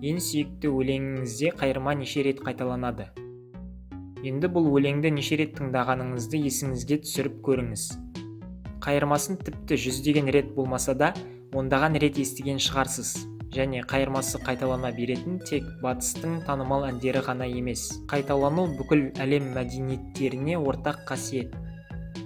Ең сүйікті өлеңіңізде қайырма неше рет қайталанады? Енді бұл өлеңді неше рет тыңдағаныңызды есіңізге түсіріп көріңіз. Қайырмасын тіпті жүздеген рет болмаса да, ондаған рет естіген шығарсыз. Және қайырмасы қайталана беретін тек батыстың танымал әндері ғана емес. Қайталану бүкіл әлем мәдениеттеріне ортақ қасиет.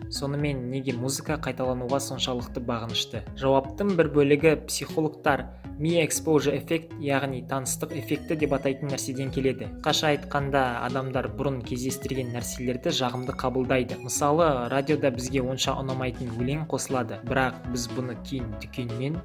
Сонымен, неге музыка қайталануға соншалықты бағынышты? Жауаптың бір бөлігі психологтар mere exposure effect, яғни таныстық эффекті деп атайтын нәрседен келеді. Қысқаша айтқанда, адамдар бұрын кездестірген нәрселерді жағымды қабылдайды. Мысалы, радиода бізге онша ұнамайтын өлең қосылады, бірақ біз бұны кейін дүкеннен,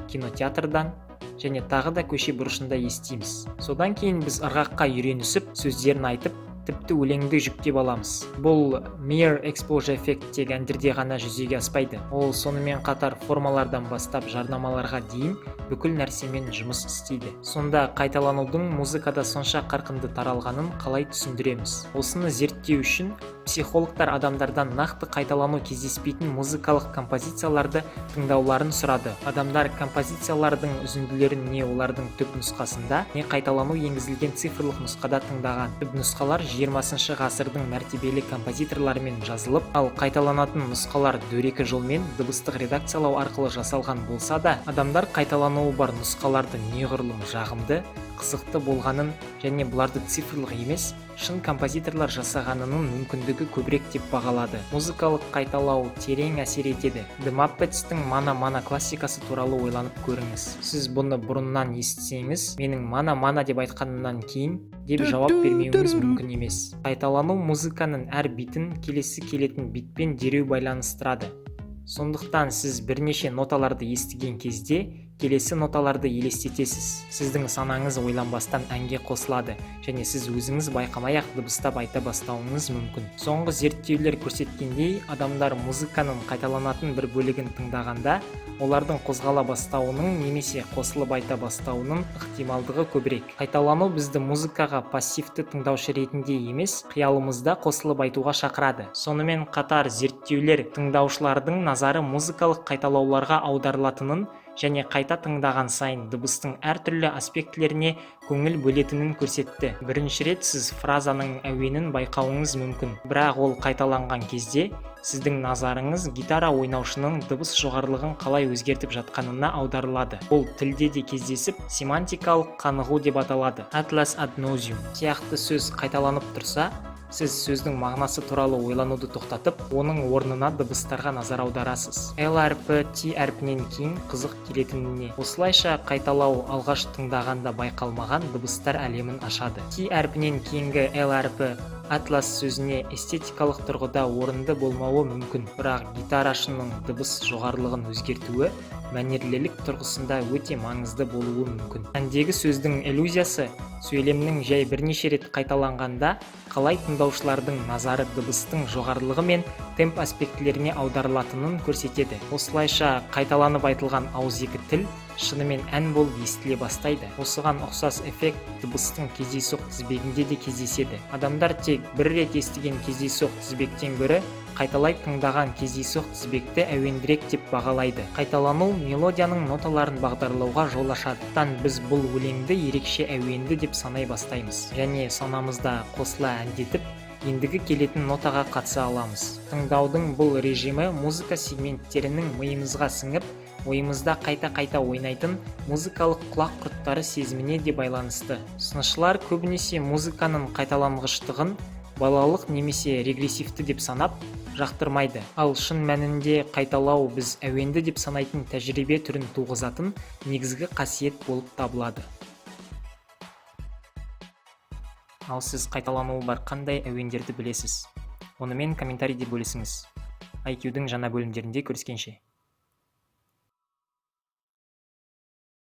кинотеатрдан және тағы да көше бұрышында естиміз. Содан кейін біз ырғаққа үйренісіп, сөздерін айтып, тіпті өлеңді жүктеп аламыз. Бұл mere exposure effect тек әндерде ғана жүзеге аспайды. Ол сонымен қатар формалардан бастап жарнамаларға дейін бүкіл нәрсемен жұмыс істейді. Сонда қайталанудың музыкада сонша қарқынды таралғанын қалай түсіндіреміз? Осыны зерттеу үшін психологтар адамдардан нақты қайталану кездеспейтін музыкалық композицияларды тыңдауларын сұрады. Адамдар композициялардың үзінділерін не олардың түп нұсқасында, не қайталану енгізілген цифрлық нұсқада тыңдаған. Түп нұсқалар 20 ғасырдың мәртебелі композиторларымен жазылып, ал қайталанатын нұсқалар дөрекі жолмен дыбыстық редакциялау арқылы жасалған болса да, адамдар қайталануы бар нұсқаларды неғұрлым жағымды, қызықты болғанын және бұларды цифрлық емес, шын композиторлар жасағанының мүмкіндігі көбірек деп бағалады. Музыкалық қайталау терең әсер етеді. The Muppets'тің «Мана, мана» классикасы туралы ойланып көріңіз. Сіз бұны бұрыннан естісеңіз, менің «мана, мана» деп айтқанымнан кейін деп жауап бермеуіңіз мүмкін емес. Қайталану музыканың әр битін келесі келетін битпен дереу байланыстырады. Сондықтан сіз бірнеше ноталарды естіген кезде келесі ноталарды елестетесіз. Сіздің санаңыз ойланбастан әнге қосылады және сіз өзіңіз байқамай-ақ дыбыстап айта бастауыңыз мүмкін. Соңғы зерттеулер көрсеткендей, адамдар музыканың қайталанатын бір бөлігін тыңдағанда, олардың қозғала бастауының немесе қосылып айта бастауының ықтималдығы көбірек. Қайталану бізді музыкаға пассивті тыңдаушы ретінде емес, қиялымызда қосылып айтуға шақырады. Сонымен қатар зерттеулер тыңдаушылардың назары музыкалық қайталауларға аударылатынын және қайта тыңдаған сайын дыбыстың әртүрлі аспектілеріне көңіл бөлетінін көрсетті. Бірінші рет сіз фразаның әуенін байқауыңыз мүмкін, бірақ ол қайталанған кезде сіздің назарыңыз гитара ойнаушының дыбыс жоғарылығын қалай өзгертіп жатқанына аударылады. Бұл тілде де кездесіп, семантикалық қанығу деп аталады. «Atlas ad nauseam» сияқты сөз қайталанып тұрса, сіз сөздің мағынасы туралы ойлануды тоқтатып, оның орнына дыбыстарға назар аударасыз: Л әрпі Т әрпінен кейін қызық келетініне. Осылайша, қайталау алғаш тыңдағанда байқалмаған дыбыстар әлемін ашады. Т әрпінен кейінгі Л әрпі «атлас» сөзіне эстетикалық тұрғыда орынды болмауы мүмкін, бірақ гитарашының дыбыс жоғарылығын өзгертуі мәнерлілік тұрғысында өте маңызды болуы мүмкін. Әндегі сөздің элюзиясы сөйлемнің жай бірнеше рет қайталанғанда қалай тыңдаушылардың назары дыбыстың жоғарылығы мен темп аспектілеріне аударылатынын көрсетеді. Осылайша, қайталанып айтылған ауызекі тіл шынымен ән болып естіле бастайды. Осыған ұқсас эффект дыбыстың кездейсоқ тізбегінде де кездеседі. Адамдар тек бір рет естіген кездейсоқ тізбектен гөрі қайталай тыңдаған кездейсоқ тізбекті әуендірек деп бағалайды. Қайталану мелодияның ноталарын бағдарлауға жол ашады. Біз бұл өлеңді ерекше әуенді деп санай бастаймыз және санамызда қосыла әндетіп, ендігі келетін нотаға қатыса аламыз. Тыңдаудың бұл режимі музыка сегменттерінің миымызға сіңіп, ойымызда қайта-қайта ойнайтын музыкалық құлақ құрттары сезіміне де байланысты. Сыншылар көбінесе музыканың қайталанғыштығын балалық немесе регрессивті деп санап, жақтырмайды. Ал шын мәнінде қайталау біз әуенді деп санайтын тәжірибе түрін туғызатын негізгі қасиет болып табылады. Ал сіз қайталануы бар қандай әуендерді білесіз? Онымен комментарийде бөлісіңіз. IQ-дің жаңа бөлімдерінде көріскенше.